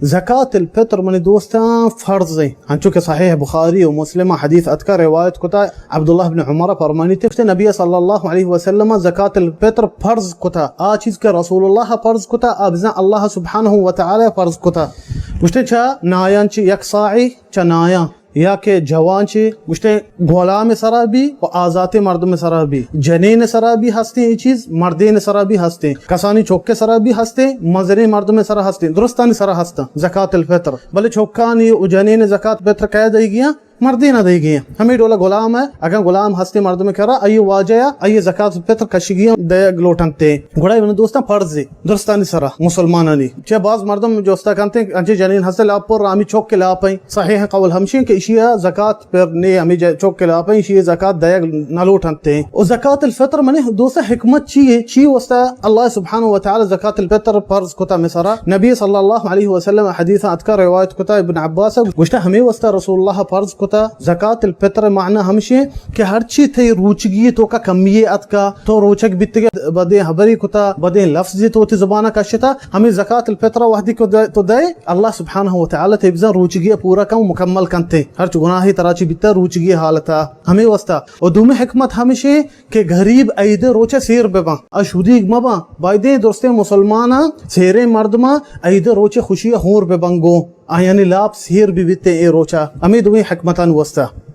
زکات الفطر منی دوستاں فرض ایں، انچو کہ صحیح بخاری و مسلم حدیث اتکا روایت کتا، عبداللہ بن عمر فرمانیتے، گوشتے نبی صلی اللہ علیہ وسلم زکات الفطر فرض کتا، آ چیز کہ رسول اللہ فرض کتا، آ بزاں اللہ سبحانہ و تعالی فرض کتا۔ گوشتے چا نایاں چی یک صاعی چہ نایاں، یا کہ جوان چی گوشتے غلام سرا بی و آزاتے مردم سرا بی، جنین سرا بی ہستیں اے چیز، مردین سرا بی ہستیں، کسانی چوکے سرا بی ہستیں، مزنیں مردم سرا ہستیں، درستانی سرا ہستاں زکات الفطر۔ بلے چوکانی و جنین زکات فطر کئے دئیگیاں؟ مردین دئیگیاں۔ ہمیں ڈولا غلام ہے، اگر غلام ہستیں مردم کرا، آئی واجہ یا آئی زکات الفطر کشگیاں دئیگ لوٹنتے۔ گڑا من دوستاں فرض ایں درستانی سرا مسلمانانی۔ چہ باز مردم جوستا کنتے، انچے جنین ہستے لاپ پر، ہمیں چوک کے لاپ ایں۔ صحیح قول ہمشی کہ اشیا زکات پر نے، ہمیں ج-، چوک کے لاپ ایں، اشیا زکات دئیگ نہ لوٹنتے۔ و زکات الفطر منی دوستا حکمت چی ہے؟ چی واسطہ اللہ سبحانہ و تعالی زکات الفطر فرض کتا مسرا؟ نبی صلی اللہ علیہ وسلم حدیث اتکا روایت کتا ابن عباس گوشتا ہمیں واسطہ رسول اللہ فرض کتا زکات الفطر معنی ہمشی کہ ہرچی تئی روچگی توکا کمی اتکا، تو روچگ بیتگے بدیں حبری کتا، بدیں لفظی تو وتی زبانا کشتا، ہمیں زکات الفطر وحدی کو دے، تو دے، اللہ سبحانہ و تعالی تئی بزاں روچگی پورا کن و مکمل کنتے۔ ہرچ گناہی ترا چی بیتا روچگی حالتا۔ ہمیں واسطہ۔ و دومی حکمت ہمشی کہ غریب عید روچ سیر بباں، اشودیگ مباں۔ بایدیں درستیں مسلماناں، سیریں مردماں عید روچ خوشی ہور ببنگو۔ آیانی لاپ سیر بہ بیتیں اے روچا۔ ہمے دوئیں حکمتانی واسطہ۔